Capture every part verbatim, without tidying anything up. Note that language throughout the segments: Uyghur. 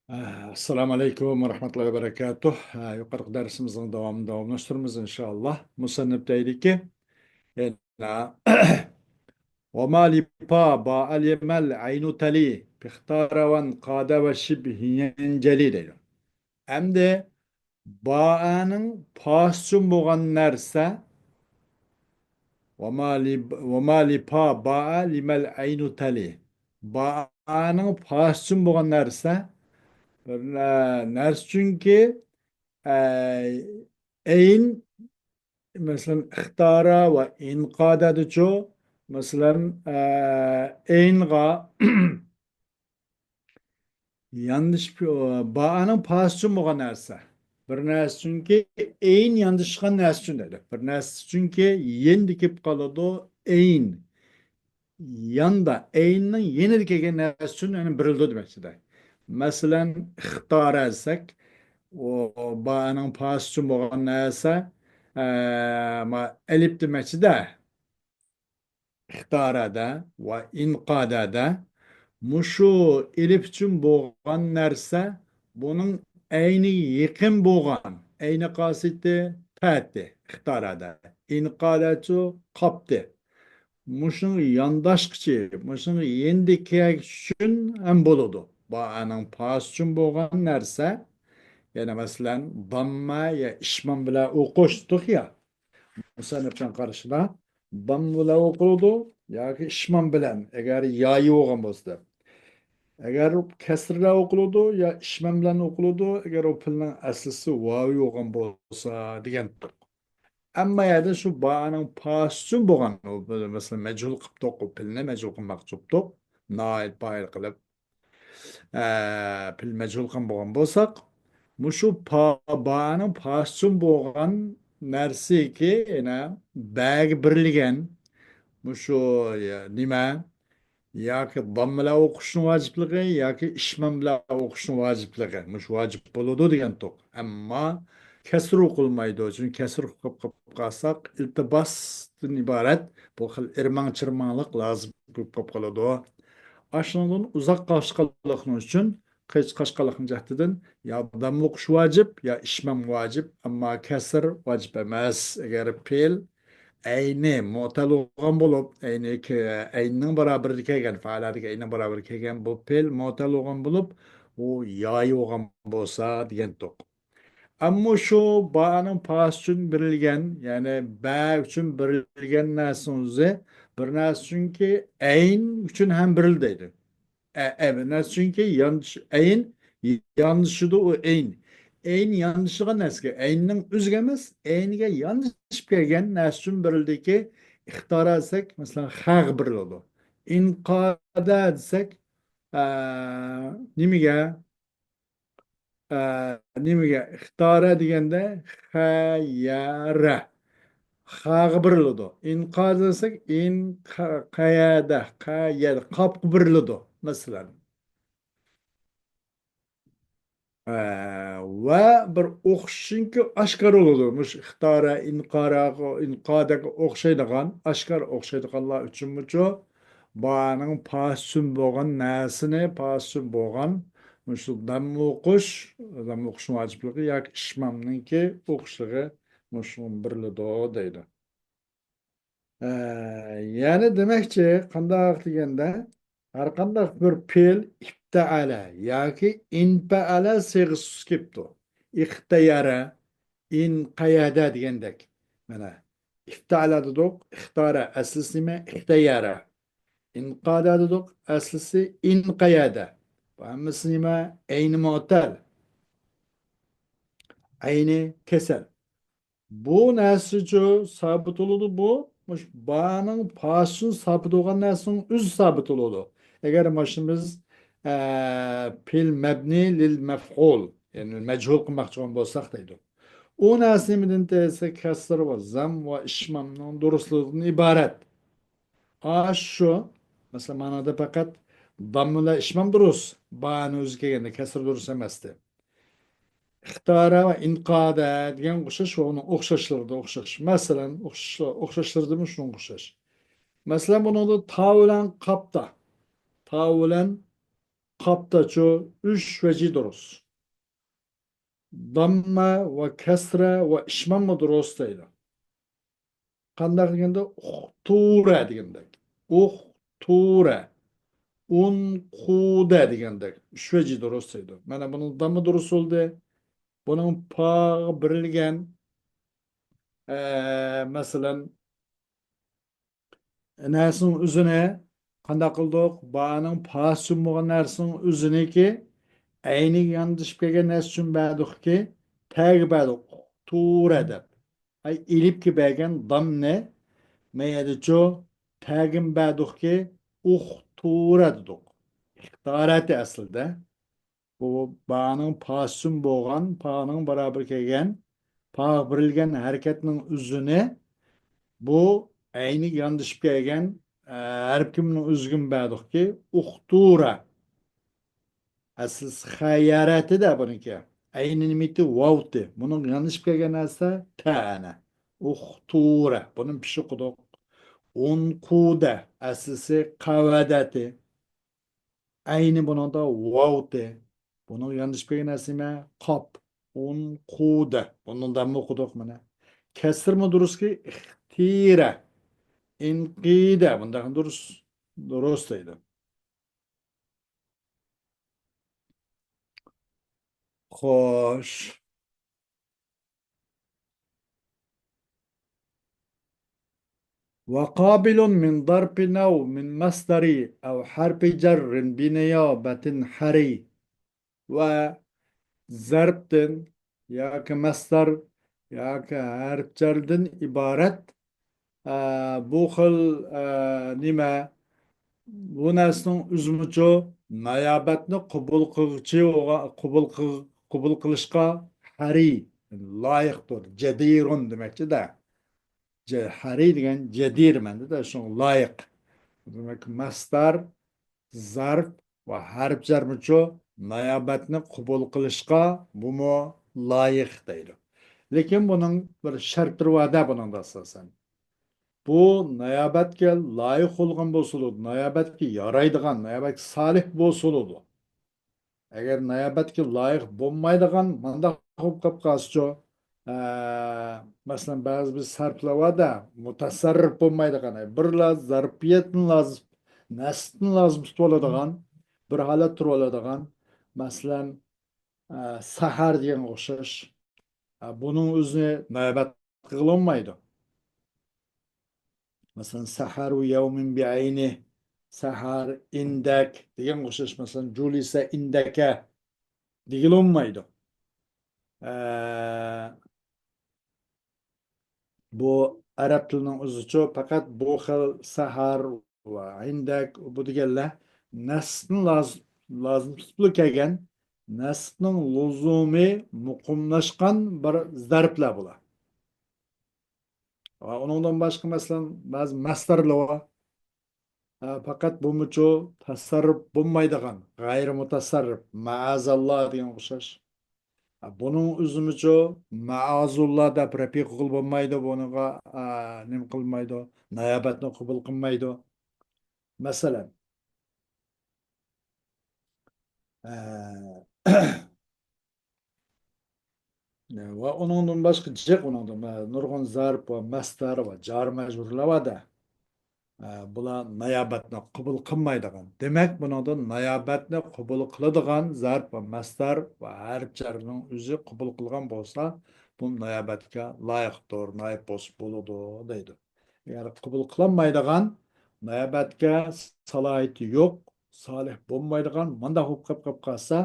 ئەسسالامۇ ئەلەيكۇم ۋە رەھمەتۇللاھى ۋە بەرەكاتۇھ. ھە، يۇقىرىقى دەرسىمىزنىڭ داۋامىنى داۋاملاشتۇرىمىز، ئىنشائاللا. مۇسەننىپ دەيدىكى، يەنە، «وما لبا باء لمل عين تلي، فاختار وانقاد وشبه ينجلي» دەيدۇ. ئەمدى بائەنىڭ پاسىچۇن بولغان نەرسە، «وما لب-، وما لبا باء لمل عين تلي». بائەنىڭ پاسىچۇن بولغان نەرسە، بىر نە-، نەرسە چۈنكى، ئە، ئەين، مەسىلەن، ئىختارا ۋە ئىنقادادىچۇ، مەسىلەن، ئە، ئەينغا ياندىشىپ، بائەنىڭ پاسىچۇن بولغان نەرسە. بىر نەرسە چۈنكى ئەين ياندىشىدىغان نەرسە ئۈچۈن دەيدۇ. بىر نەرسە چۈنكى يېنىدا كېلىپ قالىدۇ، ئەين. ياندا، ئەيننىڭ يېنىدا كەلگەن نەرسە ئۈچۈن يەنە بېرىلىدۇ دېمەكچىدە. مەسىلەن، ئىختارە دېسەك، ئۇ بائەنىڭ پاسىچۇن بولغان نەرسە، ئە، ما-، ئەلىپ دېمەكچىدە. ئىختارەدە ۋە ئىنقادەدە مۇشۇ ئېلىپ ئۈچۈن بولغان نەرسە، بۇنىڭ ئەينىگە يېقىن بولغان، ئەينى قاسىتى تەتى، ئىختارەدە، ئىنقادەچۇ قاپتى. مۇشۇنىڭ يانداشقۇچى، مۇشۇنىڭ يېنىدا كەلگۈچى ئۈچۈن ھەم بولىدۇ. بائەنىڭ پاسىچۇن بولغان نەرسە، يەنى مەسىلەن، داممە يا ئىشمام بىلەن ئوقۇش دېدۇق يا، مۇسەننىپنىڭ قارىشىدا داممە بىلەن ئوقۇلىدۇ ياكى ئىشمام بىلەن، ئەگەر يايى بولغان بولسا. ئەگەر كەسرە بىلەن ئوقۇلىدۇ يا ئىشمام بىلەن ئوقۇلىدۇ، ئەگەر ئۇ پېئىلنىڭ ئەسلىسى ۋاۋى بولغان بولسا دېگەنتۇق. ئەمما يەردە شۇ بائەنىڭ پاسىچۇن بولغان، ئۇ، مەسىلەن، مەجھۇل قىپتۇق، ئۇ پېئىلنى مەجھۇل قىلماقچى بوپتۇق، نائىب پائىل قىلىپ. ئە، پېئىل مەجھۇل قىلغان بولغان بولساق، مۇشۇ پا-، بائەنىڭ پاسىچۇن بولغان نەرسىكى، يەنە بەگە بېرىلگەن مۇشۇ، يە-، نېمە، ياكى داممە بىلەن ئوقۇشنىڭ ۋاجىپلىقى، ياكى ئىشمام بىلەن ئوقۇشنىڭ ۋاجىپلىقى، مۇشۇ ۋاجىپ بولىدۇ دېگەنتۇق. ئەمما كەسرە ئوقۇلمايدۇ، چۈنكى كەسرە ئوقۇپ قالساق، ئىلتىباستىن ئىبارەت بۇ خىل ئىرماڭ-چىرماڭلىق لازىم بولۇپ قالىدۇ. ئاشۇنىڭدىن ئۇزاق قاچقانلىقنىڭ ئۈچۈن، قېچ-، قاچقانلىقنىڭ جەھىتىدىن يا داممە ئوقۇش ۋاجىپ، يا ئىشمام ۋاجىپ، ئەمما كەسىر ۋاجىپ ئەمەس. ئەگەر پېئىل ئەينى مۇئتەل بولغان بولۇپ، ئەينى كە-، ئەينىڭ باراۋىرىدە كەلگەن، فەئەلەدىكى ئەينىڭ باراۋىرىدە كەلگەن بۇ پېئىل مۇئتەل بولغان بولۇپ، ئۇ يايى بولغان بولسا دېگەنتۇق. ئەمما شۇ بائەنىڭ پاسى ئۈچۈن بېرىلگەن، يەنى بە ئۈچۈن بېرىلگەن نەرسىنىڭ ئۆزى بىر نەرسە ئۈچۈنكى ئەين ئۈچۈن ھەم بېرىلدى دەيدۇ. ئە-، ئە-، بىر نەرسە ئۈچۈنكى يان-، ئەين ياندىشىدۇ، ئۇ ئەين. ئەين ياندىشىدىغان نەرسىگە، ئەيننىڭ ئۆزىگە ئەمەس، ئەينىگە ياندىشىپ كەلگەن نەرسە ئۈچۈن بېرىلدىكى، ئىختارا دېسەك، مەسىلەن، خەغە بېرىلىدۇ. ئىنقادە دېسەك، ئە، نېمىگە؟ ئە، نېمىگە؟ ئىختارە دېگەندە خەيەرە. خاغا بېرىلىدۇ. ئىنقادە دېسەك، ئىن، قە-، قەيەدە، قەيەدە، قاپقا بېرىلىدۇ، مەسىلەن. ئە، ۋە بىر ئوخشىشىنكى ئاشكارا بولىدۇ. مۇشۇ ئىختارە، ئىنقارا، ئىنقادەگە ئوخشايدىغان، ئاشكارا ئوخشايدىغانلار ئۈچۈنمۇچۇ بارنىڭ پاسىچۈن بولغان نەرسىنى، پاسىچۈن بولغان مۇشۇ دەم ئوقۇش، دەم ئوقۇشنىڭ ۋاجىپلىقى ياكى ئىشمامنىڭكى ئوقۇشلۇقى مۇشۇ بېرىلىدۇ دەيدۇ. ئە، يەنى دېمەكچى، قانداق دېگەندە، ھەر قانداق بىر پېئىل ئىپتەئەلە ياكى ئىنپەئەلە سىيغىسى كېلىپتۇ. ئىختەيەرە، ئىنقەيەدە دېگەندەك. مانا، ئىفتەئەلە دېدۇق، ئىختارە، ئەسلىسى نېمە؟ ئىختەيەرە. ئىنقادە دېدۇق، ئەسلىسى ئىنقەيەدە. بۇ ھەممىسى نېمە؟ ئەينى مۇئتەل. ئەينى كېسەل. بۇ نەرسىچۇ سابىت بولىدۇ، بۇ مۇشۇ بارنىڭ پاسىچۇن سابىت بولغان نەرسىنىڭ ئۆزى سابىت بولىدۇ. ئەگەر مانا شۇ بىز، ئە، پېئىل مەبنى لىل مەفئۇل، يەنى مەجھۇل قىلماقچى بولغان بولساق دەيدۇ. ئۇ نەرسە نېمىدىن دېسە، كەسىر ۋە زەم ۋە ئىشمامنىڭ دۇرۇسلۇقىدىن ئىبارەت. ئاشۇ، مەسىلەن، مانادا پەقەت داممىلە ئىشمام دۇرۇس، بارنىڭ ئۆزى كەلگەندە كەسىر دۇرۇس ئەمەستى. ئىختارە ۋە ئىنقادە دېگەن ئوخشاش ۋە ئۇنىڭ ئوخشاشلىرىدا ئوخشاش. مەسىلەن، ئوخشاش-، ئوخشاشلىرىدىمۇ شۇنىڭغا ئوخشاش. مەسىلەن، بۇنىڭدا تاۋ بىلەن قاپتا. تاۋ بىلەن قاپتاچۇ ئۈچ ۋەجى دۇرۇس. داممە ۋە كەسرە ۋە ئىشماممۇ دۇرۇس دەيدۇ. قانداق دېگەندە، ئۇختۇرە دېگەندەك. ئۇختۇرە. ئۇنقۇدە دېگەندەك. ئۈچ ۋەجى دۇرۇس دەيدۇ. مانا بۇنىڭ داممى دۇرۇس بولدى. بۇنىڭ پاغا بېرىلگەن، ئە، مەسىلەن، نەرسىنىڭ ئۆزىنى قانداق قىلدۇق؟ بانىڭ پاسى چۈشۈم بولغان نەرسىنىڭ ئۆزىنىكى ئەينىگە ياندىشىپ كەلگەن نەرسە چۈشۈم بەردۇقكى، تەگە بەردۇق. ئۇختۇرە دەپ. ئەي، ئېلىپكە بەرگەن دامنى مەيەدىچۇ تەگىم بەردۇقكى، ئۇختۇرە دېدۇق. ئىختارەتى ئەسلىدە. بۇ بانىڭ پاسى چۈشۈم بولغان، پانىڭ بارابىر كەلگەن، پاغا بېرىلگەن ھەرىكەتنىڭ ئۆزىنى بۇ ئەينىگە ياندىشىپ كەلگەن، ئە، ھەرپ كىمنىڭ ئۆزىگىمۇ بەردۇقكى، ئۇختۇرە. ئەسلىسى خەيەرەتى دە بۇنىڭكى. ئەينى نېمىتى؟ ۋاۋتى. بۇنىڭغا ياندىشىپ كەلگەن نەرسە تەنە. ئۇختۇرە. بۇنى پىشى قىدۇق. ئۇنقۇدە. ئەسلىسى قەۋەدەتى. ئەينى بۇنىڭدا ۋاۋتى. بۇنىڭغا ياندىشىپ كەلگەن نەرسە نېمە؟ قاپ. ئۇنقۇدە. بۇنىڭ داممى ئوقۇدۇق مانا. كەسىرمۇ دۇرۇسكى ئىختىرە. ئىنقىدە. بۇنداق دۇرۇس، دۇرۇس دەيدۇ. خوش. وقابل من ظرف أو من مصدر أو حرف جر بنيابة حري. ۋە زەرپتىن ياكى مەسدەر ياكى ھەرپ جەردىن ئىبارەت، ئە، بۇ خىل، ئە، نېمە، بۇ نەرسىنىڭ ئۆزىمۇچۇ نايابەتنى قوبۇل قىلغۇچى، قوبۇل قىل-، قوبۇل قىلىشقا ھەرى، لايىقتۇر. جەدىرۇن دېمەكچىدە. جە-، ھەرى دېگەن جەدىر مەندىدە، شۇڭا لايىق. دېمەك، مەسدەر، زەرپ ۋە ھەرپ جەرمىچۇ نايابەتنى قوبۇل قىلىشقا بۇمۇ لايىق دەيدۇ. لېكىن بۇنىڭ بىر شەرتلىرى بار دە بۇنىڭدا ئاساسەن. بۇ نايابەتكە لايىق بولغان بولسا بولىدۇ، نايابەتكە يارايدىغان، نايابەتكە سالىھ بولسا بولىدۇ. ئەگەر نايابەتكە لايىق بولمايدىغان، مانداق بولۇپ قاپ قالسىچۇ، ئە، مەسىلەن، بەزى بىر سەرپلەر بار دە، مۇتەسەررىپ بولمايدىغان، ئە، بىرلا زەرپىيەتنى لازىم، نەستنى لازىم تۇتۇۋالىدىغان، بىر ھالەت تۇرۇۋالىدىغان، مەسىلەن، ئە، سەھەر دېگەنگە ئوخشاش. ئە، بۇنىڭ ئۆزىنى نايابەت قىلىنمايدۇ. مەسىلەن، سەھەر ۋە يەۋمىن بىئەينى، سەھەر، ئىندەك دېگەنگە ئوخشاش. مەسىلەن، جۇلىسە ئىندەكە دېگىلى بولمايدۇ. ئە، بۇ ئەرەب تىلىنىڭ ئۆزىچۇ پەقەت بۇ خىل سەھەر ۋە ئىندەك بۇ دېگەنلەر نەسبنى لاز-، لازىم تۇتۇپلا كەلگەن، نەسبنىڭ لۇزۇمى مۇقىملاشقان بىر زەرپلەر بۇلار. ۋە ئۇنىڭدىن باشقا، مەسىلەن، بەزى مەسدەرلەر بار. ئە، پەقەت بۇمۇچۇ تەسەررۇپ بولمايدىغان، غەيرىي مۇتەسەررىپ، مەئەزەللا دېگەنگە ئوخشاش. ئە، بۇنىڭ ئۆزىمۇچۇ مەئازۇللا دەپ رەپئى قىلغىلى بولمايدۇ، بۇنىڭغا، ئە، نېمە قىلمايدۇ، نايابەتنى قوبۇل قىلمايدۇ. مەسىلەن، ئە، ۋە ئۇنىڭدىن باشقا جىق، ئۇنىڭدىن، ئە، نۇرغۇن زەرپ ۋە مەسدەر ۋە جار مەجرۇرلار بار دە. ئە، بۇلار نايابەتنى قوبۇل قىلمايدىغان. دېمەك، بۇنىڭدا نايابەتنى قوبۇل قىلىدىغان زەرپ ۋە مەسدەر ۋە ھەرپ جەرنىڭ ئۆزى قوبۇل قىلغان بولسا، بۇ نايابەتكە لايىقتۇر، نايىب بولسا بولىدۇ، دەيدۇ. ئەگەر قوبۇل قىلالمايدىغان، نايابەتكە سالاھىيىتى يوق، سالىھ بولمايدىغان، مانداق بولۇپ قېلىپ قېلىپ قالسا،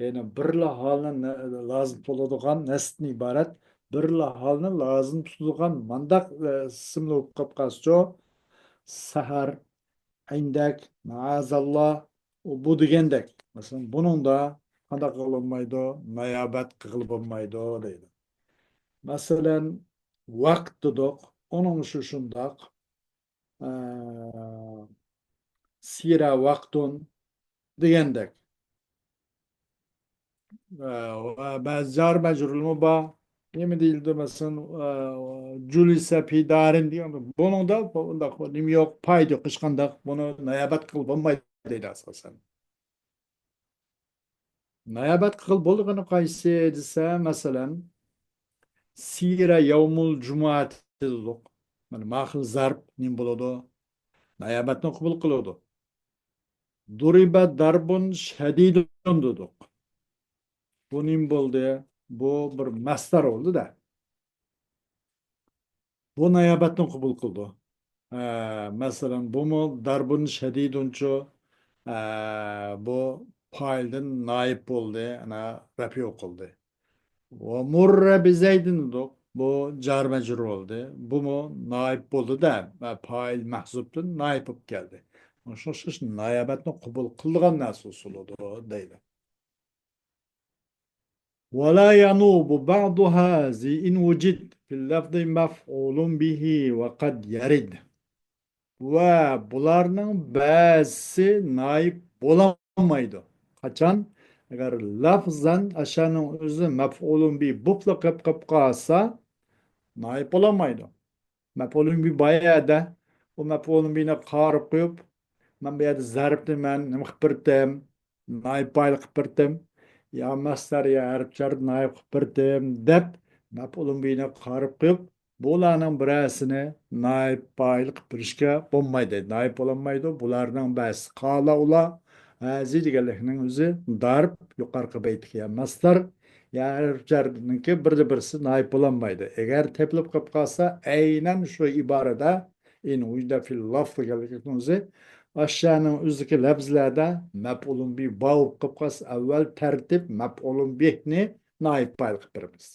يەنى بىرلا ھالنى نە-، لازىم بولىدىغان نەستىن ئىبارەت، بىرلا ھالنى لازىم تۇتىدىغان مانداق، ئە، ئىسىملا بولۇپ قېلىپ قالسىچۇ، سەھەر، ئىندەك، مەئازاللا، ئۇ بۇ دېگەندەك. مەسىلەن، بۇنىڭدا قانداق قىلغىلى بولمايدۇ؟ نايابەت قىلغىلى بولمايدۇ دەيدۇ. مەسىلەن، ۋاقىت دېدۇق، ئۇنىڭ شۇ شۇنداق. ئە، سىرە ۋاقتۇن دېگەندەك. ئە، ۋە بەزى جار مەجرۇرلىرىمۇ بار. نېمە دېيىلدى، مەسىلەن، ئە، جۇلىسە پىدارىن دېگەن. بۇنىڭدا بۇنداق نېمە يوق، پايدا يوق، ھېچقانداق. بۇنى نايابەت قىلىپ بولمايدۇ دەيدۇ ئاساسەن. نايابەت قىلغىلى بولىدىغىنى قايسى دېسە، مەسىلەن، سىرە يەۋمۇل جۇمۇئەتى دېدۇق. مانا ما خىل زەرب نېمە بولىدۇ؟ نايابەتنى قوبۇل قىلىدۇ. دۇرىبە دەربۇن شەدىدۇن دېدۇق. بۇ نېمە بولدى؟ بۇ بىر مەسدەر بولدى-دە. بۇ نايابەتنى قوبۇل قىلىدۇ. ئە، مەسىلەن، بۇمۇ دەربۇن شەدىدۇنچۇ، ئە، بۇ پائىلدىن نايىب بولدى، ئەنە رەپئۇ قىلدى. ۋە مۇررە بىزەيدىن دېدۇق. بۇ جار مەجرۇر بولدى. بۇمۇ نايىب بولدى-دە، پائىل مەھزۇپتىن نايىب بولۇپ كەلدى. شۇڭا نايابەتنى قوبۇل قىلىدىغان نەرسە ئۇسۇلىدۇر دەيدۇ. ولا ينوب بعض هذه إن وجد في اللفظ مفعول به وقد يرد. ۋە بۇلارنىڭ بەزىسى نايىب بولالمايدۇ. قاچان؟ ئەگەر لەفزەن ئاشۇنىڭ ئۆزى مەپئۇلۇن بى بوپلا قېلىپ قېلىپ قالسا، نايىب بولالمايدۇ. مەپئۇلۇن بى بار يەردە، ئۇ مەپئۇلۇن بىنى قايرىپ قويۇپ، مەن بۇ يەردە زەربنى مەن نېمە قىلىپ بېرىتتىم؟ نايىب پائىل قىلىپ بېرىتتىم. يا مەسدەر، يا ھەرپ جەر نايىب قىلىپ بېرىتتىم دەپ، مەپئۇلۇن بىنى قايرىپ قويۇپ، بۇلارنىڭ بىرەرسىنى نايىب پائىل قىلىپ بېرىشكە بولمايدۇ. نايىب بولالمايدۇ. بۇلارنىڭ بەزىسى قالا ئۇلا، ھازى دېگەنلىكنىڭ ئۆزى دارب، يۇقىرىقى بەيتتىكى يا مەسدەر، يا ھەرپ جەرنىڭكى بىردە بىرسى نايىب بولالمايدۇ. ئەگەر تېپىلىپ قېلىپ قالسا، ئەينەن شۇ ئىبارىدە، ئىن ۋۇجىدە فىل لەفز دېگەنلىكنىڭ ئۆزى، ئاشۇنىڭ ئۆزىدىكى لەفزلەردە مەپئۇلۇن بى بار بولۇپ قېلىپ قالسا، ئەۋۋەل تەرتىپ مەپئۇلۇن بىھنى نايىب پائىل قىلىپ بېرىمىز.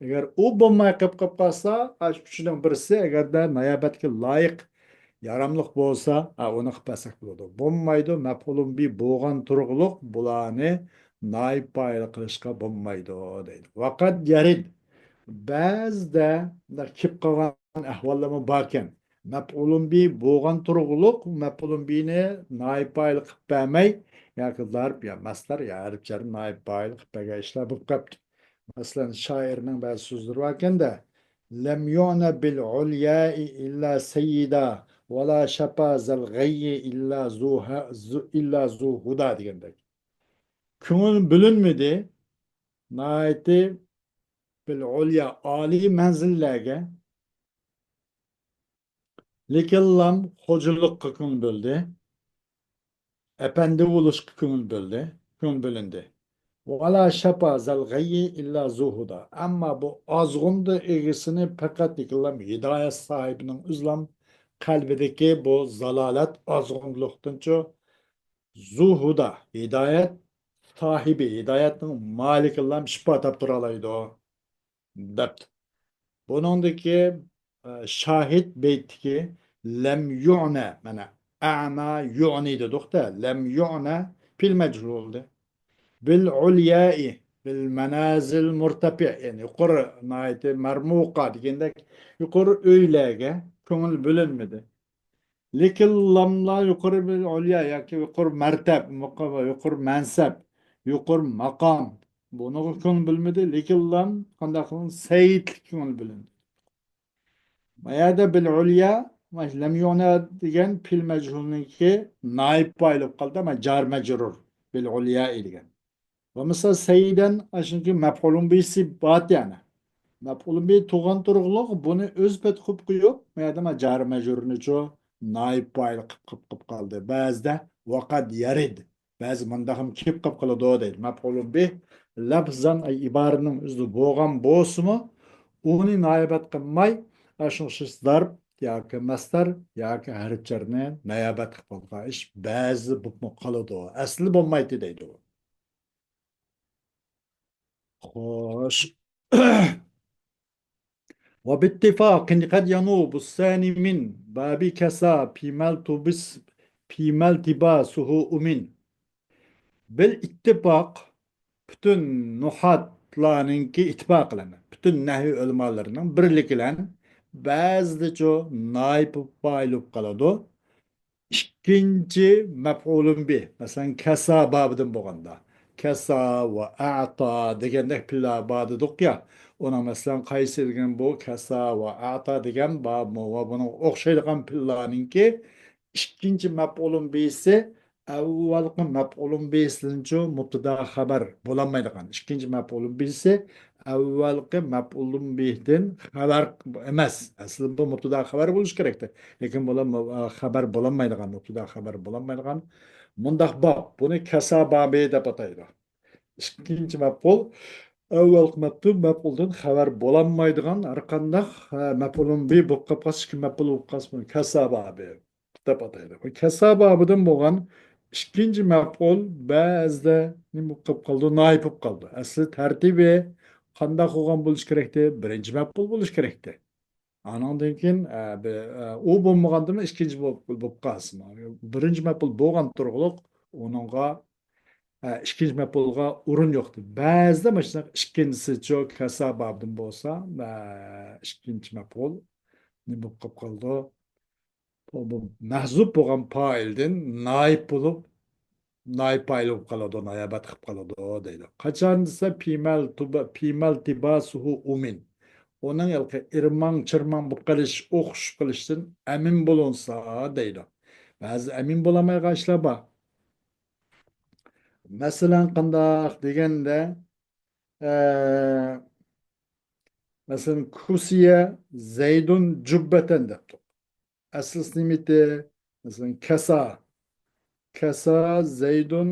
ئەگەر ئۇ بولماي قېلىپ قېلىپ قالسا، ئاشۇ ئۈچىنىڭ بىرسى ئەگەردە نايابەتكە لايىق، ياراملىق بولسا، ئا، ئۇنى قىلىپ بەرسەك بولىدۇ. بولمايدۇ، مەپئۇلۇن بى بولغان تۇرغۇلۇق بۇلارنى نايىب پائىل قىلىشقا بولمايدۇ دەيدۇ. ۋەقەد يەرىد. بەزىدە مۇنداق كېلىپ قالغان ئەھۋاللارمۇ باركەن. مەپئۇلۇن بى بولغان تۇرغۇلۇق مەپئۇلۇن بىنى نايىب پائىل قىلىپ بەرمەي، ياكى زەرب يا مەسدەر يا ھەرپ جەر نايىب پائىل قىلىپ بەرگەن ئىشلار بولۇپ قاپتۇ. مەسىلەن، شائىرنىڭ بەزى سۆزلىرى باركەن-دە، لەم يۇنە بىل ئۇليائى ئىللا سەييىدا، ۋەلا شەپا زەل غەييى ئىللا زۇ ھە-، زۇ-، ئىللا زۇ ھۇدا دېگەندەك. كۆڭۈل بۆلۈنمىدى ناھايىتى بىل ئۇليا، ئالىي مەنزىللەرگە. لېكىنلام خوجىلىققا كۆڭۈل بۆلدى. ئەپەندى بولۇشقا كۆڭۈل بۆلدى، كۆڭۈل بۆلۈندى. ۋالا شەپا زەل غەييى ئىللا زۇ ھۇدا. ئەمما بۇ ئازغۇندا ئىگىسىنى پەقەت لېكىنلام ھىدايەت ساھىبىنىڭ ئۆزىلام قەلبىدىكى بۇ زالالەت ئازغۇنلۇقتىنچۇ زۇ ھۇدا، ھىدايەت ساھىبى، ھىدايەتنىڭ مالىكىلام شىپا تاپتۇرالايدۇ. دەپتۇ. بۇنىڭدىكى، ئە، شاھىت بەيتتىكى لەم يۇنە، مانا، ئەنا يۇنى دېدۇق-دە، لەم يۇنە پېئىل مەجھۇل بولدى. بىل ئۇليائى، بىل مەنازىل مۇرتەپىئ، يەنى يۇقىرى، ناھايىتى مەرمۇقا دېگەندەك يۇقىرى ئۆيلەرگە كۆڭۈل بۆلۈنمىدى. لېكىن لاملار يۇقىرى بىر ئۆليا ياكى يۇقىرى مەرتەب، مۇقا-، يۇقىرى مەنسەپ، يۇقىرى ماقام، بۇنىڭغا كۆڭۈل بۆلمىدى. لېكىن لام قانداق قىلغان؟ سەيىدلىك كۆڭۈل بۆلۈندى. ما يەردە بىل ئۆليا، لەم يۇنە دېگەن پېئىل مەجھۇلنىڭكى نائىب پائىلى بولۇپ قالدى، ئەمما جار مەجرۇر بىل ئۆليا دېگەن. بولمىسا سەيدەن ئاشۇنىڭكى مەپئۇلۇن بىسى بار يەنە. مەپئۇلۇن بى تۇغان تۇرغۇلۇق بۇنى ئۆز پېتى قىلىپ قويۇپ، ما يەردە ما جار مەجرۇرنىچۇ نائىب پائىل قىپ، قىپ، قىپ قالدى. بەزىدە ۋەقەد يەرىد. بەزى مۇنداقمۇ كېلىپ قاپ قالىدۇ دەيدۇ. مەپئۇلۇن بى لەفزەن ئىبارىنىڭ ئۆزىدە بولغان بولسىمۇ، ئۇنى نايابەت قىلماي، ئاشۇ ئوخشاش زەرب ياكى مەسدەر ياكى ھەرپ جەرنى نايابەت قىلىپ بولغان ئىش بەزىدە بولۇپمۇ قالىدۇ. ئەسلى بولمايتتى دەيدۇ. خوش. وباتفاق قد ينوب الثاني من باب كسا فيما التبس، فيما التباسه أمن. بىل ئىتتىپاق، پۈتۈن نۇھاتلارنىڭكى ئىتتىپاق بىلەن، پۈتۈن نەھۋ ئۆلىمالىرىنىڭ بىرلىكى بىلەن بەزىدىچۇ نائىب پائىل بولۇپ قالىدۇ. ئىككىنچى مەپئۇلۇن بى، مەسىلەن، كەسا بابىدىن بولغاندا، كەسا ۋە ئەتا دېگەندەك پېئىللار بار دېدۇق يا، ئۇنىڭ، مەسىلەن، قايسى دېگەن بۇ كەسا ۋە ئەتا دېگەن بارمۇ ۋە بۇنىڭغا ئوخشايدىغان پېئىللارنىڭكى ئىككىنچى مەپئۇلۇن بىسى ئەۋۋەلقى مەپئۇلۇن بىھىسىدىنچۇ مۇبتەدا خەۋەر بولالمايدىغان. ئىككىنچى مەپئۇلۇن بىھىسى ئەۋۋەلقى مەپئۇلۇن بىھىدىن خەۋەر ئەمەس. ئەسلى بۇ مۇبتەدا خەۋەر بولۇشى كېرەكتى. لېكىن بۇلار مۇ-، خەۋەر بولالمايدىغان، مۇبتەدا خەۋەر بولالمايدىغان مۇنداق باب. بۇنى كەسا بابى دەپ ئاتايدۇ. ئىككىنچى مەپئۇل ئەۋۋەلقى مەپتۇ-، مەپئۇلدىن خەۋەر بولالمايدىغان ھەر قانداق، ئە، مەپئۇلۇن بى بولۇپ قالسا، ئىككى مەپئۇل بولۇپ قالسا، بۇنى كەسا بابى دەپ ئاتايدۇ. بۇ كەسا بابىدىن بولغان ئىككىنچى مەپئۇل بەزىدە نېمە بولۇپ قالدى؟ نائىب بولۇپ قالدى. ئەسلى تەرتىبى قانداق بولغان بولۇشى كېرەكتى؟ بىرىنچى مەپئۇل بولۇشى كېرەكتى. ئانىڭدىن كېيىن، ئە، بى-، ئە، ئۇ بولمىغاندىمۇ ئىككىنچى بولۇپ، بولۇپ قالسىمۇ. بىرىنچى مەپئۇل بولغان تۇرغۇلۇق ئۇنىڭغا، ئە، ئىككىنچى مەپئۇلغا ئورۇن يوقتى. بەزىدە مۇشۇنداق ئىككىنچىسىچۇ كەسا بابىدىن بولسا، ئە، ئىككىنچى مەپئۇل نېمە بولۇپ قالىدۇ؟ بۇ، بۇ مەھزۇپ بولغان پائىلدىن نائىب بولۇپ، نائىب پائىل بولۇپ قالىدۇ، نايابەت قىلىپ قالىدۇ دەيدۇ. قاچان دېسە، پىمەل تۇبا-، پىمەل تىباسۇھۇ ئۇمىن. ئۇنىڭ ھېلىقى ئىرماڭ چىرماڭ بولۇپ قېلىش، ئوخشىشىپ قېلىشتىن ئەمىن بولۇنسا دەيدۇ. بەزى ئەمىن بولالمايدىغان ئىشلار بار. مەسىلەن، قانداق دېگەندە، ئە، مەسىلەن، كۇسىيە زەيدۇن جۇببەتەن دەپتۇ. ئەسلىسى نېمىتى؟ مەسىلەن، كەسا. كەسا زەيدۇن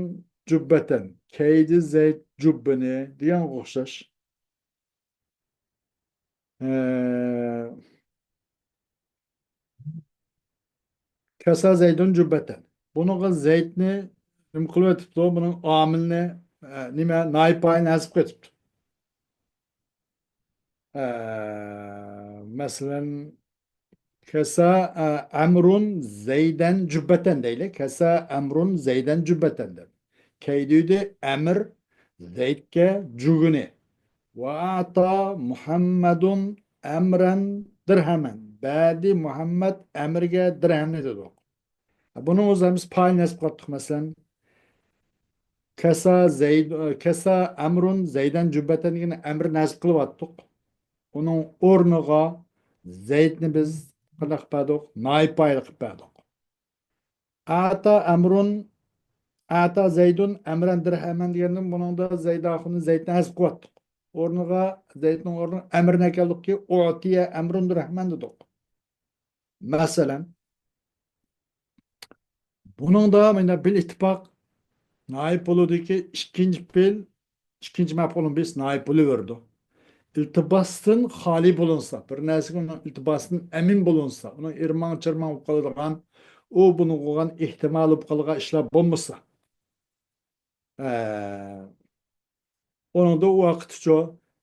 جۇببەتەن. كەيدى زەيد جۇببىنى دېگەنگە ئوخشاش. ئە، كەسا زەيدۇن جۇببەتەن. بۇنىڭغا زەيدنى نېمە قىلىۋېتىپتۇ؟ بۇنىڭ ئامىلنى، ئە، نېمە، نائىب پائىلنى ھەزىپ قىلىۋېتىپتۇ. ئە، مەسىلەن، كەسا، ئە، ئەمرۇن زەيدەن جۇببەتەن دەيلى. كەسا ئەمرۇن زەيدەن جۇببەتەن دەپ. كەيدى دېدى ئەمىر زەيدكە جۇگىنى. ۋە ئەتا مۇھەممەدۇن ئەمرەن دىرھەمەن. بەردى مۇھەممەد ئەمىرگە دىرھەمنى دېدۇق. بۇنىڭ ئۆزى ھەممىسى پائىل نەسب قىلىۋاتتۇق، مەسىلەن. كەسا زەيد، كەسا ئەمرۇن زەيدەن جۇببەتەن دېگەن ئەمر نەسب قىلىۋاتتۇق. ئۇنىڭ ئورنىغا زەيدنى بىز قانداق قىلىپ بەردۇق؟ نائىب پائىل قىلىپ بەردۇق. ئەتا ئەمرۇن، ئەتا زەيدۇن ئەمرەن دىرھەمەن دېگەندىن بۇنىڭدا زەيد ئاخۇنى زەيدنى ھەزىپ قىلىۋاتتۇق. ئورنىغا، زەيدنىڭ ئورنىغا ئەمرنى ئەكەلدۇقكى، ئۇتىيە ئەمرۇن دىرھەمەن دېدۇق. مەسىلەن، بۇنىڭدا مانا بىل ئىتتىپاق نائىب بولىدۇكى، ئىككىنچى پېئىل، ئىككىنچى مەپئۇلۇن بىس نائىب بولۇۋېرىدۇ. ئىلتىباستىن خالىي بولۇنسا، بىر نەرسىگە ئۇنىڭ ئىلتىباستىن ئەمىن بولۇنسا، ئۇنىڭ ئىرماڭ چىرماڭ بولۇپ قالىدىغان، ئۇ بۇنىڭغا بولغان ئېھتىمالى بولۇپ قالىدىغان ئىشلار بولمىسا، ئە، ئۇنىڭدا ئۇ ۋاقىتتىچۇ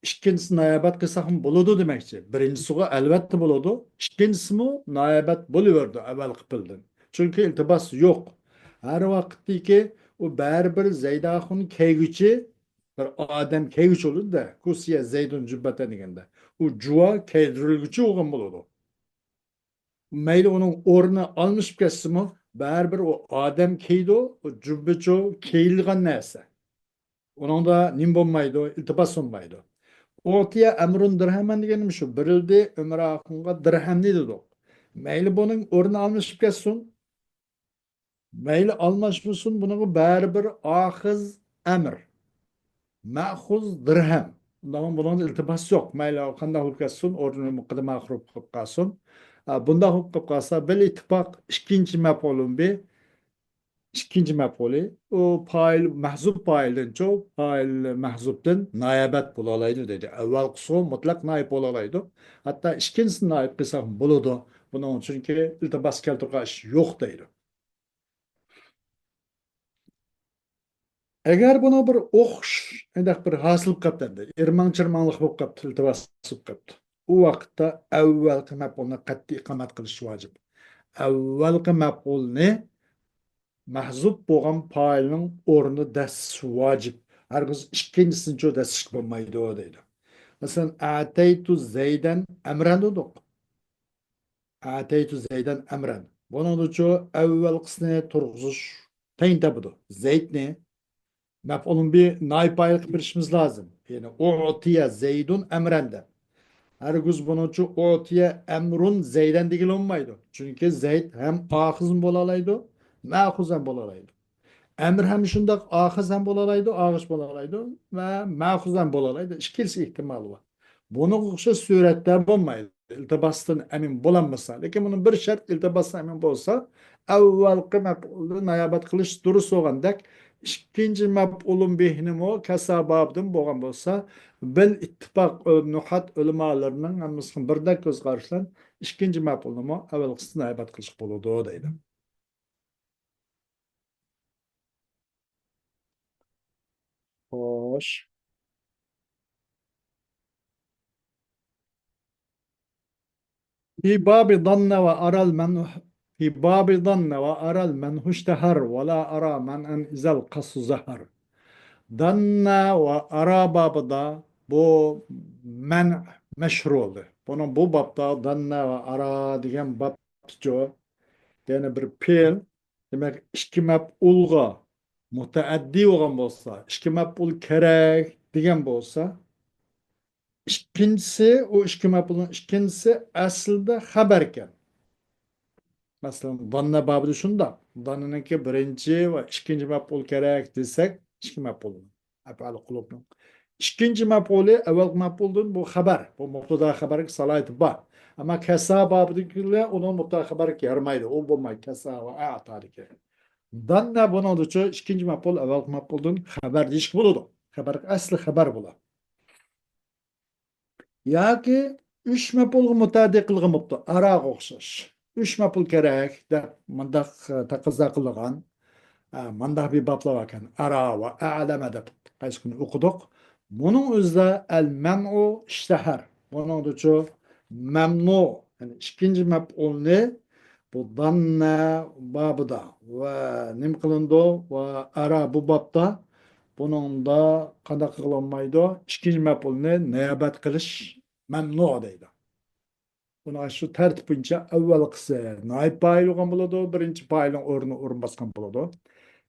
ئىككىنچىسى نايابەت قىلساقمۇ بولىدۇ دېمەكچى. بىرىنچىسىغۇ ئەلۋەتتە بولىدۇ. ئىككىنچىسىمۇ نايابەت بولۇۋېرىدۇ ئەۋۋەلقى پېئىلدىن. چۈنكى ئىلتىباس يوق. ھەر ۋاقىتتىكى ئۇ بەرىبىر زەيداخۇن كەيگۈچى، بىر ئادەم كەيگۈچى بولىدۇ-دە، كۇسىيە زەيدۇن جۈببەتەن دېگەندە. ئۇ جۇۋا كەيدۈرۈلگۈچى بولغان بولىدۇ. مەيلى ئۇنىڭ ئورنى ئالمىشىپ كەتسىمۇ، بەرىبىر ئۇ ئادەم كىيىدۇ، ئۇ جۈببىچۇ كىيىلىدىغان نەرسە. ئۇنىڭدا نېمە بولمايدۇ؟ ئىلتىباس بولمايدۇ. ئۇتىيە ئەمرۇن دىرھەمەن دېگىنىم شۇ، بېرىلدى ئۆمەر ئاخۇنغا دىرھەمنى دېدۇق. مەيلى بۇنىڭ ئورنى ئالمىشىپ كەتسۇن، مەيلى ئالماشمىسۇن، بۇنىڭغا بەرىبىر ئاخىز ئەمر، مەخۇز دىرھەم. ئۇنداقمۇ بۇنىڭدا ئىلتىباس يوق. مەيلى قانداق بولۇپ كەتسۇن، ئورنى مۇقەددىمە ئاخىر بولۇپ قالسۇن. ئا، بۇنداق بولۇپ قالسا، بىل ئىتتىپاق ئىككىنچى مەپئۇلۇن بى، ئىككىنچى مەپئۇلى، ئۇ پائىل، مەھزۇپ پائىلدىنچۇ، پائىل مەھزۇپتىن نايابەت بولالايدۇ دېدى. ئەۋۋەلقىسىغۇ مۇتلەق نايىب بولالايدۇ. ھەتتا ئىككىنچىسىنى نايىب قىلساق بولىدۇ. بۇنىڭ چۈنكى ئىلتىباس كەلتۈرگەن ئىش يوق دەيدۇ. ئەگەر بۇنىڭ بىر ئوخش-، ئەندەق بىر ھاسىل بولۇپ قاپتۇ ئەمدى، ئىرماڭ چىرماڭلىق بولۇپ قاپتۇ، ئىلتىباس بولۇپ قاپتۇ. ئۇ ۋاقىتتا ئەۋۋەلقى مەپئۇلنى قەتئىي ئىقامەت قىلىش ۋاجىپ. ئەۋۋەلقى مەپئۇلنى مەھزۇپ بولغان پائىلنىڭ ئورنىدا دەسسىش ۋاجىپ. ھەرگىز ئىككىنچىسىنىچۇ دەسسىشكە بولمايدۇ دەيدۇ. مەسىلەن، ئەتەيتۇ زەيدەن ئەمرەن دېدۇق. ئەتەيتۇ زەيدەن ئەمرەن. بۇنىڭدىچۇ ئەۋۋەلقىسىنى تۇرغۇزۇش تەيىن تاپىدۇ. زەيدنى مەپئۇلۇن بى نائىب پائىل قىلىپ بېرىشىمىز لازىم. يەنى ئۇتىيە زەيدۇن ئەمرەن دەپ. ھەرگىز بۇنىڭچۇ ئۇتىيە ئەمرۇن زەيدەن دېگىلى بولمايدۇ. چۈنكى زەيد ھەم ئاخىزمۇ بولالايدۇ، مەخۇز ھەم بولالايدۇ. ئەمىر ھەم شۇنداق ئاخىز ھەم بولالايدۇ، ئاغىش بولالايدۇ ۋە مەخۇز ھەم بولالايدۇ. ئىككىلىسى ئېھتىمالى بار. بۇنىڭغا ئوخشاش سۈرەتتە بولمايدۇ. ئىلتىباستىن ئەمىن بولالمىسا، لېكىن بۇنىڭ بىر شەرت، ئىلتىباستىن ئەمىن بولسا، ئەۋۋەلقى مەپئۇلنى نايابەت قىلىش دۇرۇس بولغاندەك، ئىككىنچى مەپئۇلۇن بىھنىمۇ كەسا بابىدىن بولغان بولسا، بىل ئىتتىپاق ئۆ-، نۇھات ئۆلىمالىرىنىڭ ھەممىسىنىڭ بىردەك كۆز قارىشى بىلەن ئىككىنچى مەپئۇلنىمۇ ئەۋۋەلقىسىدىن نايابەت قىلىشقا بولىدۇ دەيدۇ. خوش. في باب ضن وأرى المنه، في باب ضن وأرى المنه اشتهر، ولا أرى منعا إذا القص ظهر. داننا ۋە ئارا بابىدا بۇ مەن مەشھۇر بولدى. بۇنىڭ بۇ بابتا داننا ۋە ئارا دېگەن بابتىچۇ، يەنى بىر پېئىل، دېمەك، ئىككى مەپئۇلغا مۇتەئەددى بولغان بولسا، ئىككى مەپئۇل كېرەك دېگەن بولسا، ئىككىنچىسى، ئۇ ئىككى مەپئۇلنىڭ ئىككىنچىسى ئەسلىدە خەبەركەن. مەسىلەن، داننا بابىدا شۇنداق. داننىنىڭكى بىرىنچى ۋە ئىككىنچى مەپئۇل كېرەك دېسەك، ئىككى مەپئۇل. ئەپئالى قۇلۇبنىڭ ئىككىنچى مەپئۇلى ئەۋۋەلقى مەپئۇلدىن بۇ خەبەر. بۇ مۇبتادا خەبەرگە سالاھىيىتى بار. ئەمما كەسا بابىدىكىلەر ئۇنىڭ مۇبتادا خەبەرگە يارىمايدۇ. ئۇ بولمايدۇ. كەسا ۋە ئەتادىكى. داننا بۇنىڭدىچۇ ئىككىنچى مەپئۇل ئەۋۋەلقى مەپئۇلدىن خەبەر دېيىشكە بولىدۇ. خەبەر ئەسلى خەبەر بۇلار. ياكى ئۈچ مەپئۇلغا مۇتەئەددى قىلغان بوپتۇ. ئاراغا ئوخشاش. ئۈچ مەپئۇل كېرەك دەپ مۇنداق، ئە، تەقەززا قىلغان، ئە، مۇنداق بىر بابلار باركەن. ئارا ۋە ئەلەمە دەپ قايسى كۈنى ئوقۇدۇق. بۇنىڭ ئۆزىدە ئەل مەمئۇ ئىشتەھەر. بۇنىڭدىچۇ مەمنۇ، يەنى ئىككىنچى مەپئۇلنى بۇ داننە بابىدا ۋە نېمە قىلىنىدۇ؟ ۋە ئارا بۇ بابتا بۇنىڭدا قانداق قىلىنمايدۇ؟ ئىككىنچى مەپئۇلنى نىيابەت قىلىش مەمنۇ دەيدۇ. بۇنى شۇ تەرتىپ بويىچە ئەۋۋەلقىسى نائىب پائىل بولغان بولىدۇ، بىرىنچى پائىلنىڭ ئورنىنى ئورۇن باسقان بولىدۇ.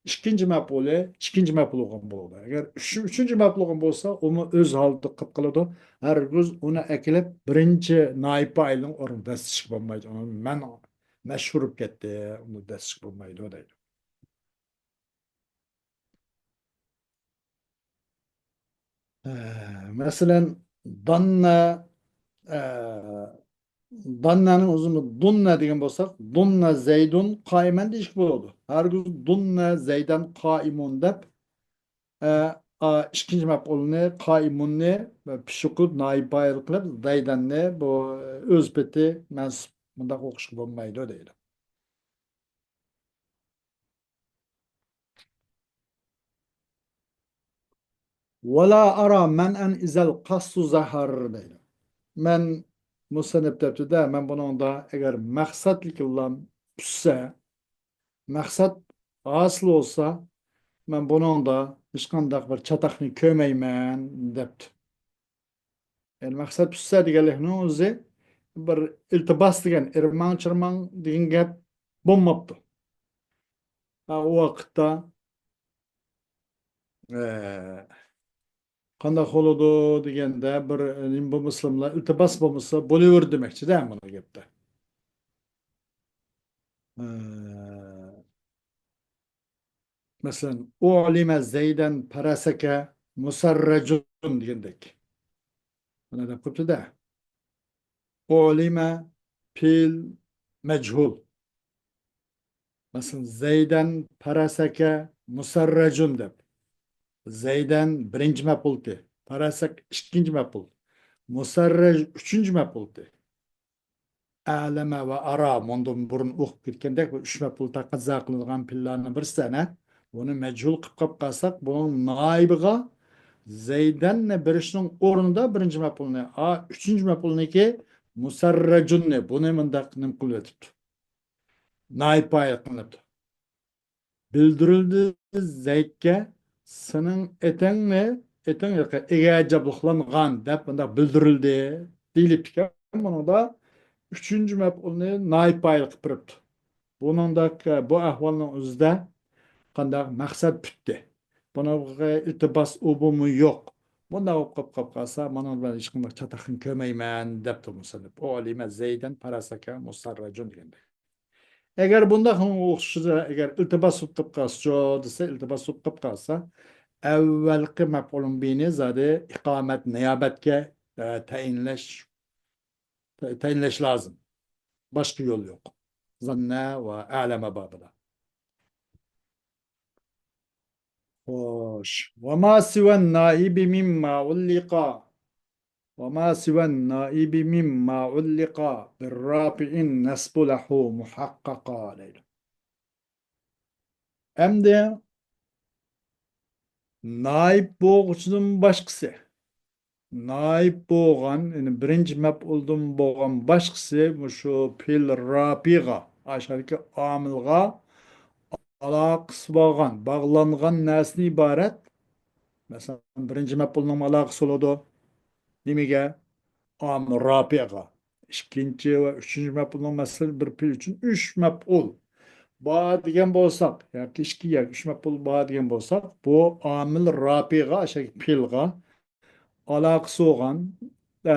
ئىككىنچى مەپئۇلى ئىككىنچى مەپئۇل بولغان بولىدۇ. ئەگەر ئۈچ-، ئۈچىنچى مەپئۇل بولغان بولسا، ئۇمۇ ئۆز ھالىدا قىلىپ قالىدۇ. ھەرگىز ئۇنى ئەكېلىپ بىرىنچى نائىب پائىلنىڭ ئورنىدا دەسسىشكە بولمايدۇ. ئۇنى مەن مەشھۇر بولۇپ كەتتى، ئۇنى دەسسىشكە بولمايدۇ دەيدۇ. ئە، مەسىلەن، داننا، ئە، داننانىڭ ئۆزىنى دۇننا دېگەن بولساق، دۇننا زەيدۇن قائىمەن دېيىشكە بولىدۇ. ھەرگىز دۇننا زەيدەن قائىمۇن دەپ، ئە، ئا، ئىككىنچى مەپئۇلنى، قائىمۇننى پىشۇقۇ نائىب پائىل قىلىپ، زەيدەننى بۇ ئۆز پېتى مەنسۇپ مۇنداق ئوقۇشقا بولمايدۇ دەيدۇ. ۋەلا ئارا مەنئەن ئىزەل قەستۇ زەھەر دەيدۇ. مەن مۇسەننىپ دەپتۇ-دە، مەن بۇنىڭدا ئەگەر مەقسەتلىكلا پۈتسە، مەقسەت ھاسىل بولسا، مەن بۇنىڭدا ھېچقانداق بىر چاتاقنى كۆرمەيمەن دەپتۇ. يەنى مەقسەت پۈتسە دېگەنلىكنىڭ ئۆزى بىر ئىلتىباس دېگەن، ئىرماڭ-چىرماڭ دېگەن گەپ بولماپتۇ. ھە، ئۇ ۋاقىتتا، ئە، قانداق بولىدۇ دېگەندە، بىر نېمە بولمىسىلا، ئىلتىباس بولمىسا بولۇۋېرىدۇ دېمەكچىدە، مانا گەپتە. ئە، مەسىلەن، ئۇلىمە زەيدەن پەرەسەكە مۇسەررەجۇن دېگەندەك. مانا دەپ قويۇپتۇ-دە. ئۇلىمە پېئىل مەجھۇل. مەسىلەن، زەيدەن پەرەسەكە مۇسەررەجۇن دەپ. زەيدەن بىرىنچى مەپئۇلتى، پەرەسەك ئىككىنچى مەپئۇل، مۇسەررەج ئۈچىنچى مەپئۇلتى. ئەلەمە ۋە ئارا مۇندىن بۇرۇن ئوقۇپ كەتكەندەك، بۇ ئۈچ مەپئۇل تەقەززا قىلىنغان پېئىللارنىڭ بىرسى ئەنە. بۇنى مەجھۇل قىلىپ قاپ قالساق، بۇنىڭ نائىبىغا زەيدەننى بېرىشنىڭ ئورنىدا بىرىنچى مەپئۇلنى، ئا، ئۈچىنچى مەپئۇلنىكى مۇسەررەجۇننى، بۇنى مۇنداق نېمە قىلىۋېتىپتۇ. نائىب پائىل قىلىنىپتۇ. بىلدۈرۈلدى زەيدكە سېنىڭ ئېتىڭنى، ئېتىڭ ياكى ئېگەر ئەجەبلىقلانغان دەپ مۇنداق بىلدۈرۈلدى دېيىلىپتىكەن. بۇنىڭدا ئۈچىنچى مەپئۇلنى نائىب پائىل قىلىپ بېرىپتۇ. بۇنىڭدا، بۇ ئەھۋالنىڭ ئۆزىدە قانداق مەقسەت پۈتتى. بۇنىڭغا ئىلتىباس ئۇ بۇمۇ يوق. بۇنداق بولۇپ قاپ، قاپ قالسا، مانا بىلەن ھېچقانداق چاتاقنى كۆرمەيمەن دەپتۇ مۇسەننىپ. ئۇلىمە زەيدەن پەرەسەكە مۇسەررەجۇن دېگەندەك. ئەگەر بۇنداق ئوخشىسا، ئەگەر ئىلتىباس سۇبۇت قىلىپ قالسىچۇ دېسە، ئىلتىباس سۇبۇت قىلىپ قالسا، ئەۋۋەلقى مەپئۇلۇن بىنى زادى ئىقامەت نىيابەتكە، ئە، تەيىنلەش، تەيىنلەش لازىم. باشقا يول يوق. زەننە ۋە ئەلەمە بابىدا. خوش. وما سوى النائب مما علق. وما سوى النائب مما علق بالرافع النصب له محققا دەيدۇ. ئەمدى نائىب بولغۇچىدىن باشقىسى، نائىب بولغان، يەنى بىرىنچى مەپئۇلدىن بولغان باشقىسى مۇشۇ پېئىل رافىئغا، ئاشۇ ئامىلغا ئالاقىسى بولغان، باغلانغان نەرسىدىن ئىبارەت. مەسىلەن، بىرىنچى مەپئۇلنىڭ ئالاقىسى بولىدۇ. نېمىگە؟ ئامىل رافىئغا. ئىككىنچى ۋە ئۈچىنچى مەپئۇلنىڭ، مەسىلەن، بىر پېئىل ئۈچۈن ئۈچ مەپئۇل بار دېگەن بولساق، ياكى ئىككى ياكى ئۈچ مەپئۇل بار دېگەن بولساق، بۇ ئامىل رافىئغا، ئاشۇ پېئىلغا ئالاقىسى بولغان، ئە،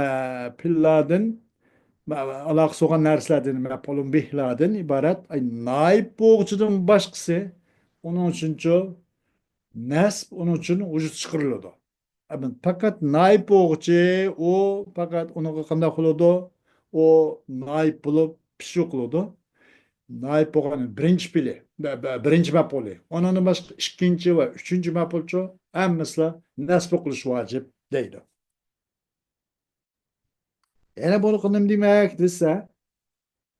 پېئىللاردىن، ئالاقىسى بولغان نەرسىلەردىن، مەپئۇلۇن بىھلاردىن ئىبارەت، ئاي، نائىب بولغۇچىدىن باشقىسى، ئۇنىڭ ئۈچۈنچۇ نەسب، ئۇنىڭ ئۈچۈن ۋۇجۇد چىقىرىلىدۇ. ئەمدى پەقەت نائىب بولغۇچى، ئۇ پەقەت ئۇنىڭغا قانداق قىلىدۇ؟ ئۇ نائىب بولۇپ پىشۇ قىلىدۇ. نائىب بولغان بىرىنچى پېئىلى، بە-، بە-، بىرىنچى مەپئۇلى. ئۇنىڭدىن باشقا ئىككىنچى ۋە ئۈچىنچى مەپئۇلچۇ ھەممىسىلا نەسب قىلىش ۋاجىپ دەيدۇ. يەنە بۇنىڭغا نېمە دېمەك دېسە،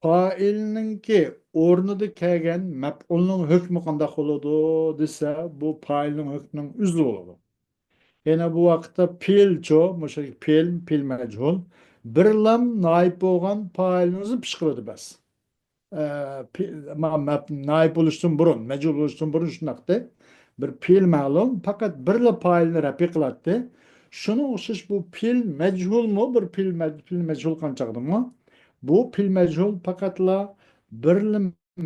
پائىلنىڭكى ئورنىدا كەلگەن مەپئۇلنىڭ ھۆكمى قانداق بولىدۇ دېسە، بۇ پائىلنىڭ ھۆكمىنىڭ ئۆزى بولىدۇ. يەنە بۇ ۋاقىتتا پېئىلچۇ، مۇشۇ پېئىل، پېئىل مەجھۇل، بىرلام نائىب بولغان پائىلنى ئۆزى پىش قىلىدۇ بەس. ئە، پېئىل، ما-، مەپ-، نائىب بولۇشتىن بۇرۇن، مەجھۇل بولۇشتىن بۇرۇن شۇنداقتى. بىر پېئىل مەلۇم، پەقەت بىرلا پائىلنى رەپئى قىلاتتى. شۇنىڭغا ئوخشاش بۇ پېئىل مەجھۇلمۇ بىر پېئىل مەج-، پېئىل مەجھۇل قانچاقدىمۇ؟ بۇ پېئىل مەجھۇل پەقەتلا بىرلا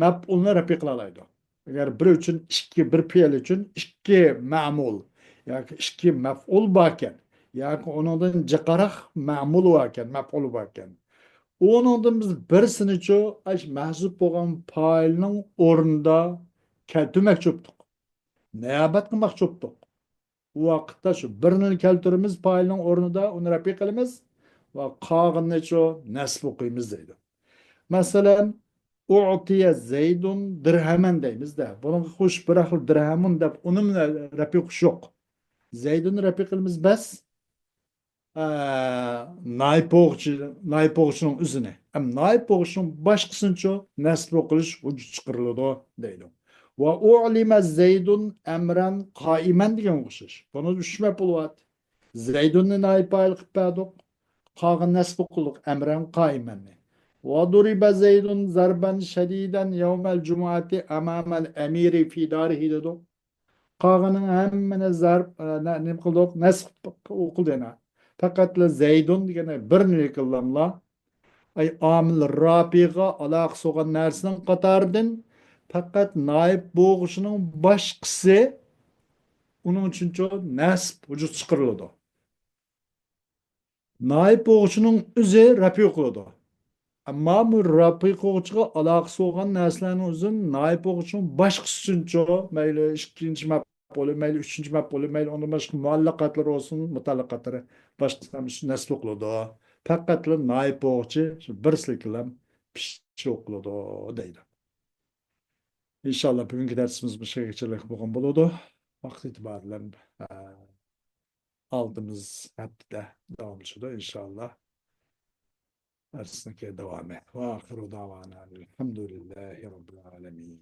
مەپئۇلنى رەپئى قىلالايدۇ. ئەگەر بىر ئۈچۈن ئىككى، بىر پېئىل ئۈچۈن ئىككى مەمۇل ياكى ئىككى مەپئۇل باركەن، ياكى ئۇنىڭدىن جىقراق مەمۇل باركەن، مەپئۇل باركەن، ئۇنىڭدىن بىز بىرسىنىچۇ، ئاش مەھزۇپ بولغان پائىلنىڭ ئورنىدا كەلتۈرمەكچى بوپتۇق. نىيابەت قىلماقچى بوپتۇق. ئۇ ۋاقىتتا شۇ بىرنى كەلتۈرىمىز پائىلنىڭ ئورنىدا، ئۇنى رەپئى قىلىمىز ۋە قالغىنىنىچۇ نەسب ئوقۇيمىز دەيدۇ. مەسىلەن، ئۇئتىيە زەيدۇن دىرھەمەن دەيمىز-دە. بۇنىڭغا قوشۇپ بىر خىل دىرھەمۇن دەپ ئۇنىمۇ رەپئى قىلىش يوق. زەيدۇننى رەپئى قىلىمىز بەس. ئە، نائىب بولغۇچى، نائىب بولغۇچىنىڭ ئۆزىنى. ئەم، نائىب بولغۇچىنىڭ باشقىسىنىچۇ نەسب قىلىش ۋۇجۇد چىقىرىلىدۇ دەيدۇ. ۋە ئۇلىمە زەيدۇن ئەمرەن قائىمەن دېگەنگە ئوخشاش. بۇنى ئۈچ مەپئۇل بار. زەيدۇننى نائىب پائىل قىلىپ بەردۇق. قالغان نەسب قىلدۇق ئەمرەن قائىمەننى. ۋە دۇرىبە زەيدۇن زەربەن شەدىدەن يەۋمەل جۇمۇئەتى ئەمامەل ئەمىرى فى دارىھى دېدۇق. قالغىنىنى ھەممىنى زەرب، ئە، نە-، نېمە قىلدۇق؟ نەسب ئوقۇلدى يەنە. پەقەتلا زەيدۇن دېگەن بىرنى يېقىنلاملا. ئاي، ئامىل رافىئغا ئالاقىسى بولغان نەرسىنىڭ قاتارىدىن پەقەت نائىب بولغۇچىنىڭ باشقىسى، ئۇنىڭ ئۈچۈنچۇ نەسب ۋۇجۇد چىقىرىلىدۇ. نائىب بولغۇچىنىڭ ئۆزى رەپئى قىلىدۇ. ئەمما بۇ رەپئى قىلغۇچىغا ئالاقىسى بولغان نەرسىلەرنىڭ ئۆزىنى نائىب بولغۇچىنىڭ باشقىسى ئۈچۈنچۇ، مەيلى ئىككىنچى مەپئۇلى، مەيلى ئۈچىنچى مەپئۇلى، مەيلى ئۇنىڭدىن باشقا مۇئەللەقاتلىرى بولسۇن، مۇتەئەللىقاتلىرى، باشقىسى ھەم ئۈچۈن نەسب قىلىدۇ. پەقەتلا نائىب بولغۇچى شۇ بىرسىلىكىلا پىش قىلىدۇ دەيدۇ. ئىنشاللا بۈگۈنكى دەرسىمىز مۇشۇ يەرگىچىلىك بولغان بولىدۇ. ۋاقىت ئېتىبارى بىلەن، ئە، ئالدىمىز ھەپتىدە داۋاملىشىدۇ ئىنشاللا. دەرسنىڭكى داۋامى. ۋە ئاخىرۇ داۋانا ئەلھەمدۇلىللاھى رەببىل ئالەمىن.